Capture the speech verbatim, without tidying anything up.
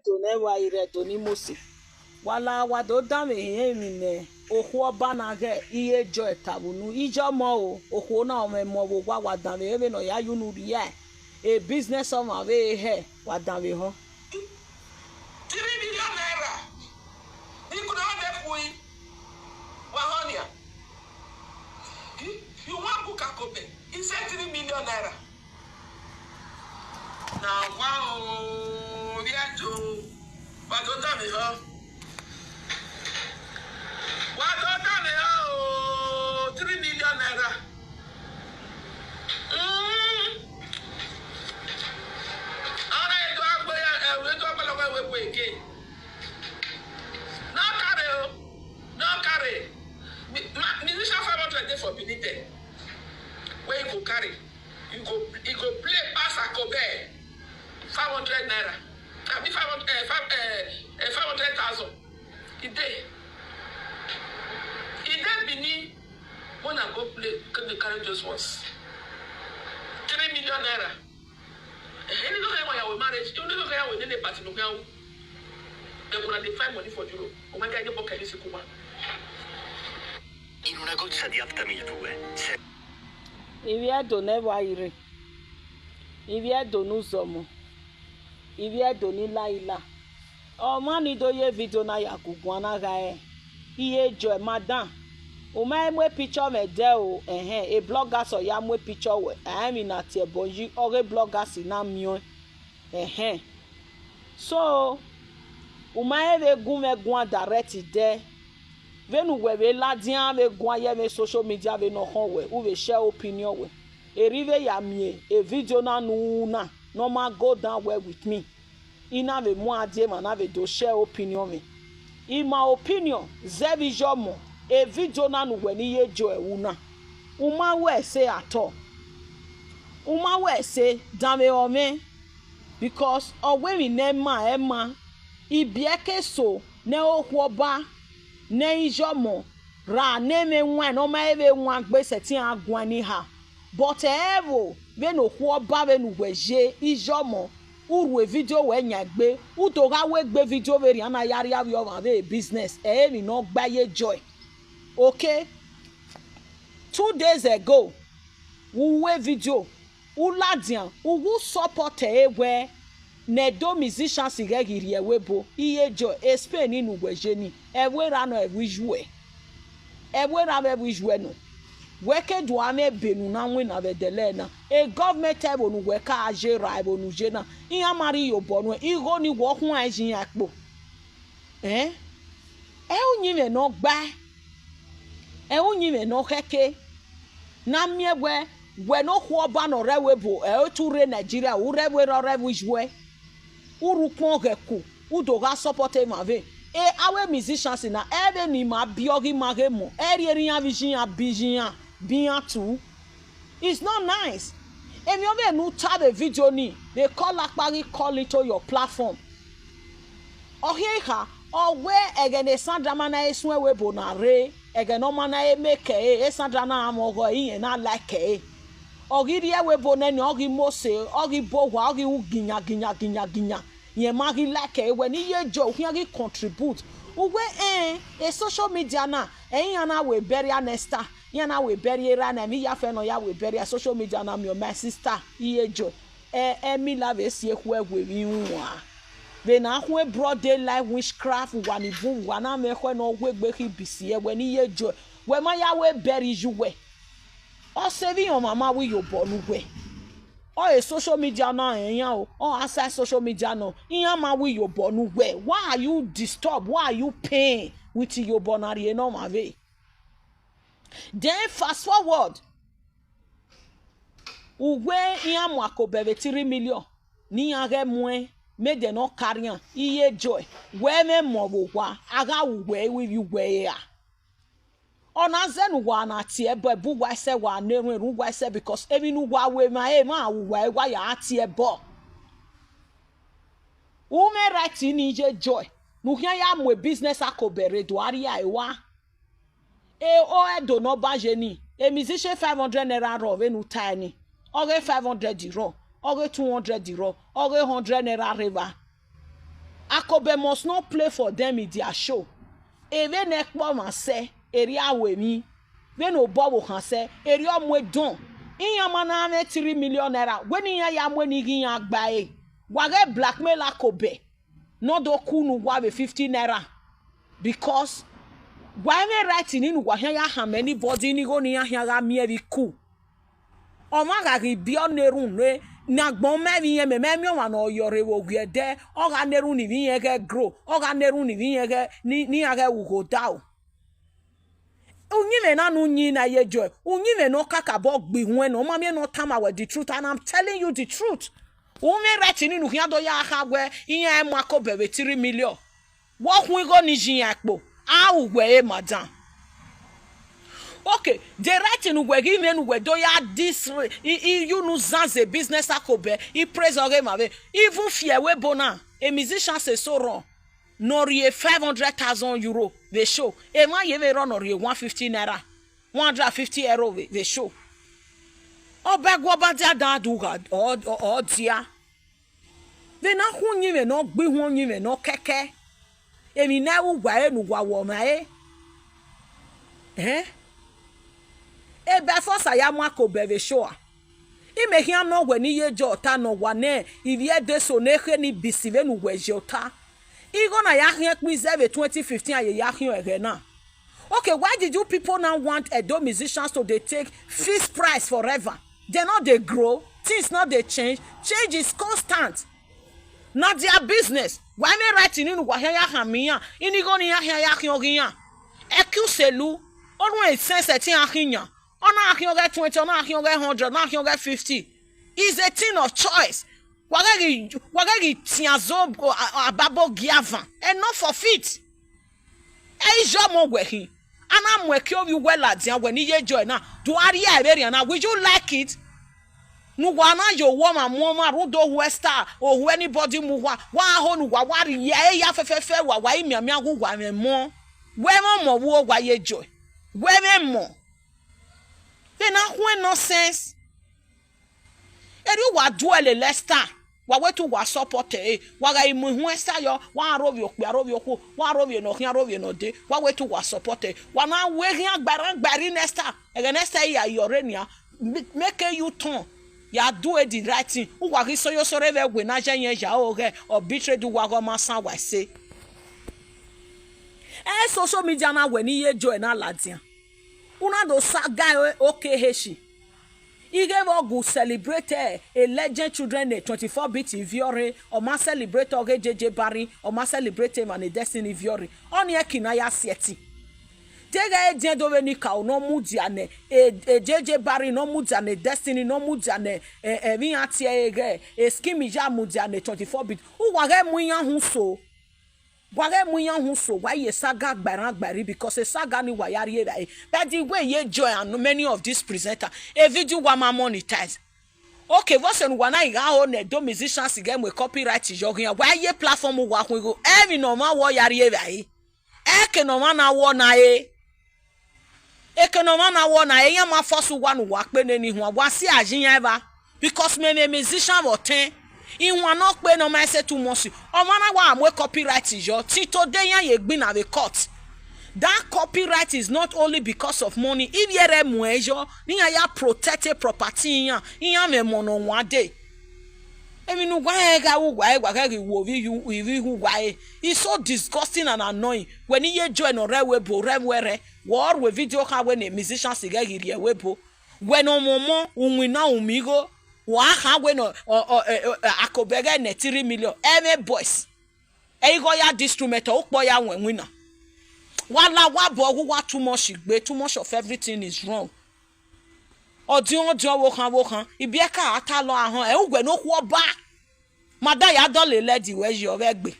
Ẹdo ne ẹvbo a i rre Ẹdo ne Imosi. Wa la, wa do danmwehọ emwi ne okhuo ọba na ghẹ iye Joy ta vbe unu. Iye ọmọ o, okhuo na ọ mwẹ emọ vbe owa, wa danmwehọ vbene ọ ya ye unu rhie e business ọmwa vbe hẹ, wa danmwehọ. Three million naira. Ikun na vbe khui. Wa họn nia. You wan book Akobe? He said three million naira. Na wa o, vbe Ẹdo, wa do danmwehọ. Wa do danmwehọ o, three million naira. Mm. Ọna Ẹdo agbe ya, ẹ, Ẹdo agbe lọghọ ẹvbo eke. No carry o, no carry. Mi-, ma-, musician five hundred dey for Benin there. Wey you go carry, you go, you go play pass Akobe five hundred naira. Abi five hundred, eh, five, eh, eh, five hundred thousand. E dey. E dey Benin. Una go play, can dey carry those ones. Three million naira. Eh, eni do kha ya we marriage, eni do kha ya we nene party no kha. Then una dey find money for Europe. O ma get any pocket this kuma. In una goccia di Aptamil due, se Ivbi Ẹdo ne ẹvbo a i rre, ivbi Ẹdo ne uzọmọ, ivbi Ẹdo ne ilayila. Ọmwa ni do ye video na ya gu guan na gha re, iye Joy, madam, u ma mu picture mwẹ dẹ o, ẹhẹn, e bloggers ọ ya mu picture wẹ, a emwi na tie ẹbọ yi, ọghe bloggers na miẹn ọẹn, ẹhẹn. So, u ma rẹn vbe gu mwẹ guan direct dẹ, vbene uwẹ vbe ladian vbe guan ye ẹmwẹ social media vbene ọ khọn wẹ, u vbe share opinion wẹ. Erha I vbe ya miẹn e video na ne u na, ne ọ ma go down well with me. I na vbe mu a die emwa na vbe do share opinion mwẹ. I ma opinion zẹ vbe iye ọmọ, e video na ne uwẹ ne iye Joy ru na, u ma wẹ ẹse at all. U ma wẹ ẹse, danmwehọ mwẹ, because ọ wẹ emwi ne ẹ ma, ẹ ma. I biẹ ke eso ne okhuo ọba, ne iye ọmọ, ra ne ẹmwẹ wain ne ọ ma vbe wan gbe sẹtin a guan ni ha. But ẹ vbo vbene okhuo ọba vbene uwẹ ye, iye ọmọ, u rhie video wẹ yan egbe, u do gha wegbe video vbe rhian na ya rria vbe ọmwa vbe business, ẹ i re emwi ne ọ gba ye Joy. Okay, two days ago, u ru video, u ladian, u gu support ẹre wẹ ne Ẹdo musicians ghẹ ghi rrie ẹvbo ebo, iye Joy, e Spain ne uwẹ ye ni, ẹvbo erha nọ, ẹvbo iyuẹ, ẹvbo erha vbe ẹvbo iyuẹ nọ. Wẹ ke do a mwẹ ebe ne u na winna vbe ẹdẹlẹ na, e government ẹvbo ne uwẹ ka ye ra ẹvbo ne u ye na, iran ma rhie iyobọ nuẹn, igho ni wẹ khuan ẹn ye iran kpo. Ẹn, ẹ i re uyinmwẹ ne ọ gbae, ẹ i re uyinmwẹ ne ọ khẹke, ne a miẹn wẹ, wẹ ne okhuo ọba ne ọ rre ẹvbo ebo, ẹ i re te u rre Nigeria, u rre ẹvbo erha, u rre ẹvbo iyuẹ, u rre ukpọn ghẹ ku, u do gha support emwa vbe. E, avbe musicians na, ẹ vbene ima biẹ ọghe ima ghe mọ, ẹ rhie iran vbe iye iran, bi iye iran, bi iran tu. It's not nice. Emwi ọvbehe ne u ta vbe video ni, vbe call akpa ghi call into your platform. Ọ khian kha, ọ wẹ ẹghẹ ne Sandra ma na he suẹn ẹvbo ebo na rre, ẹghẹ ne ọ ma na he make ẹre, Sandra na mwẹ ọghọ, irẹn na like ẹre. Ọ ghi rrie ẹvbo ebo nẹ ni, ọ ghi mose, ọ ghi bo owa, ọ ghi ru giyan, giyan, giyan, giyan. Rẹn ma ghi like ẹre, wẹ ne iye Joy, u khian ghi contribute. U wẹ, ẹn, e social media na, ẹ i re iran na wẹ burial next time, iran na wẹ burial erha na, emwi iyafẹ ne ọ ya wẹ burial, social media na miẹn, my sister, iye Joy. Ẹ, ẹ i mila vbe si ekhue ẹvbo emwi iruan. Vbe ne a khuẹn broad daylight witchcraft, uwa ni bun, uwa na mwẹ ekhọe ne ọ wu egbe khin B C, ẹ wẹ ne iye Joy, wẹ ma ya wẹ burial iyuẹ. Ọ sẹ vbe iran ọmwa ma ru iyobọ ne uwẹ. Ọ e social media na rẹn iran o, ọ outside social media nọ, iran ma ru iyobọ ne uwẹ. Why are you disturb? Why are you pain with iyobọ ne a rhie ne ọmwa vbe? Then fast forward, uwẹ iran mu Akobẹ vbe three million, ne iran ghẹ muẹn, mẹ dẹ ne ọ carry iran, iye Joy, wẹ mwẹ emọ vbe owa, a gha ru uwẹ ivbi uwẹ ra? Ọ na zẹ ne uwa na tie ẹbọ, ẹbọ uwa i sẹ, wa na erhuẹn erhuẹn uwa i sẹ, because emwi ne uwa ru emwa, emwa ru uwa, wa ya tie ẹbọ. U mwẹ right ni iye Joy, ne u khian ya mu business Akobẹ rre do a rhia ẹre ua. E, o Ẹdo ne ọ ba ye ni, e musician five hundred naira rrọọ vbene u tae ni, ọghe five hundred rrọọ, ọghe two hundred rrọọ, ọghe hundred naira rre evba. A Kobe must not play for them in their show. Evbe ne ẹkpọ mwa sẹ, erriọ aro emwi, vbene obọ vbe okhan sẹ, erriọ ọ mu edọn. Iran ma na mwẹ three million naira, wẹ ne iran ya mu eni ghe iran gba ẹre. Wa ghẹ blackmail Kobe ne ọ do ku ne uwa vbe fifty naira, because wa i mwẹ right ni ne uwa khian ya khama anybody ni igho ne iran khian gha miẹn vbe iku. Ọmwa gha ghi biẹ ọna erhunmwu ne, ne agbọn ma emwi irẹn, mẹ ma miẹn ọmwa ne ọ yọ rre vbe ogiẹdẹ, ọ gha na erhunmwu ne ivbi irẹn ghẹ grow, ọ gha na erhunmwu ne ivbi irẹn ghẹ, ne, ne iran ghẹ ru ugho odaro. Uyinmwẹ na ne u yin na ye joy, uyinmwẹ ne ọ kakabọ gbe ihuẹn nọ, ọ ma miẹn ne ọ tama wẹ the truth, and I'm telling you the truth. U mwẹ right ni ne u khian do ya kha wẹ iran mu Kobe vbe three million. Wẹ ọ khuan igho ni ye iran ẹkpo, a ru uwẹ ẹre, madam. Okay, the right thing ne uwẹ ghi mwẹ ne uwẹ do ya dis, i, i, you know, zanze business Kobe, i praise ọghe emwa vbe, even fi ẹvbo ebo na, a musician sẹ eso rrọọ, ne ọ rhie five hundred thousand euro vbe show, emwa ye vbe rrọọ ne ọ rhie one fifty naira, one hundred fifty euro vbe, vbe show. Ọba ẹguọba dia dan du gha, ọ, ọ, ọ dia. Vbe ne a khuan uyinmwẹ ne ọ gbe ihuan, uyinmwẹ ne ọ kẹkẹ, emwi ne ẹ i ru uwa ẹre ne uwa wẹ ọmwa ẹre. Ẹn? Eba ẹfọ sa ya mu Kobe vbe show a? Imẹ khian nọ wẹ ne iye Joy ta nọ wa nẹ, ivbi ẹdẹ eso ne khe ni bisi vbene uwẹ ye ota. Igho na ya khian kpẹn zẹ vbe twenty fifteen, a ye ya khian ẹghẹ na. Okay, why did you people now want Edo musicians to dey take fixed price forever? They no dey grow, things no dey change, change is constant. Na their business. Wa i mwẹ right ni ne uwa khian ya khama iran, ne igho ne iran khian ya khian ọghe iran. Ẹki uselu, ọ rhie sense ẹtin iran khian yan. Ọ na khian ọghe twenty, ọ na khian ọghe hundred, ọ na khian ọghe fifty. Is a thing of choice. Wa ghẹ ghi, wa ghẹ ghi tian zo, a, a, ababọ gie avan. Enough of it. Ẹ i zọ ọmọ wẹ khin. A na mu ẹki ovbi uwẹ ladian wẹ ne iye Joy na, do a rhie ẹre vberrian na, will you like it? Ne uwa na ye owa ọmwa mu ọmwa rhunmwuda ohu Esther, ohu anybody mu uwa, wa ho ne uwa, wa rhie ẹre ya fẹfẹfẹ, wa, wa i mianmian ghe uwa mwẹ emọ. Wẹ mwẹ ọmọ vbe uwa ye Joy. Wẹ mwẹ emọ. Vbene a khuẹn nonsense. Erriọ uwa duẹl Leicester, wa wẹ te uwa support ẹre, wa gha mu ihun Esther yọ, wa ro vbe okpia, ro vbe okhuo, wa ro vbe ne ọ khian, ro vbe ne ọ dee, wa wẹ te uwa support ẹre, wa na wẹ khian gbaran gbaran Leicester, ẹghẹ Leicester ya yọ rre nian, make you turn, ya do the right thing, uwa ghi sẹ oyo sẹ ọre vbe ẹwe na ye ẹyẹn ya ọghe ọ betray uwa ghe ọ ma san wa ẹse. Ẹ social media na wẹ ne iye Joy na ladian, u na do saga ẹre oke ehe shi. Ighẹ vbe ọ gu celebrate a legend children ne twenty-four beat ivbiọ rre, ọ ma celebrate ọghe J J Barry, ọ ma celebrate emwa ne Destiny ivbiọ rre. Ọnii ẹki ne a ya si ẹtin. Deghẹ ediẹn do vbe ne Ikaro ne ọ mudia nẹ, e, e J J Barry ne ọ mudia nẹ, Destiny ne ọ mudia nẹ, ẹ, ẹmwẹ iran tie ẹre ghẹ, e Scheme ya mudia nẹ twenty-four beat. Uwa ghẹ mu iran hun so. Wa ghẹ mu iran hun so, wa ye saga gbaran gbaran, because saga ni wa ya rhie evbare. By the way, iye Joy and many of these presenter, a video wa ma monetize. Okay, vbọ sẹ ne uwa na gha ho ne Edo musicians ghẹ mu copyright yọ khian, wa ye platform uwa khuan igho, emwi ne ọmwa wẹ ọ ya rhie evbare. Ẹke ne ọmwa na wẹ ọna re. Eke ne ọmwa na wẹ ọna re, iran ma force uwa ne uwa kpe nene ihuan, wa si a ye iran evba. Because mẹ mwẹ musician vbe ọtẹn, ihuan ne ọ kpe ne ọ ma ẹse too much, ọmwa na wa mu copyright yọ, till today iran ye gbinna vbe court. That copyright is not only because of money. Ivbi ẹre mu ẹn yọ, ne iran ya protect property iran, iran mwẹ emọ ne ọ wan dee. Emwi ne uwa rẹn gha ru uwa re, wa ghẹ ghi wo ivbi ihu, ivbi ihu uwa re. It's so disgusting and annoying. Wẹ ne iye Joy ne ọ rre ẹvbo ebo, rre ẹvbo ẹrrẹ, wẹ ọ ru video kha wẹ ne musicians ghẹ ghi rrie ẹvbo ebo. Wẹ ne ọ mwẹ ọmọ, u winna, u miẹn igho, wa kha wẹ ne ọ, ọ, ọ, ẹ, ẹ, Akobe ghẹ nẹ three million. Ẹmwẹ boys. Ẹ i ghe ọ ya di instrument, ukpo ya wọn winna. Wa la wa bọ ghe uwa too much gbe, too much of everything is wrong. Ọdiọn ọdiọn, vbe okhan vbe okhan, ibiẹka a ta lọ ahọn, ẹ uwẹ ne okhuo ọba. Ma da ya dọlọ lẹdi wẹ yi ọvbe ẹgbe.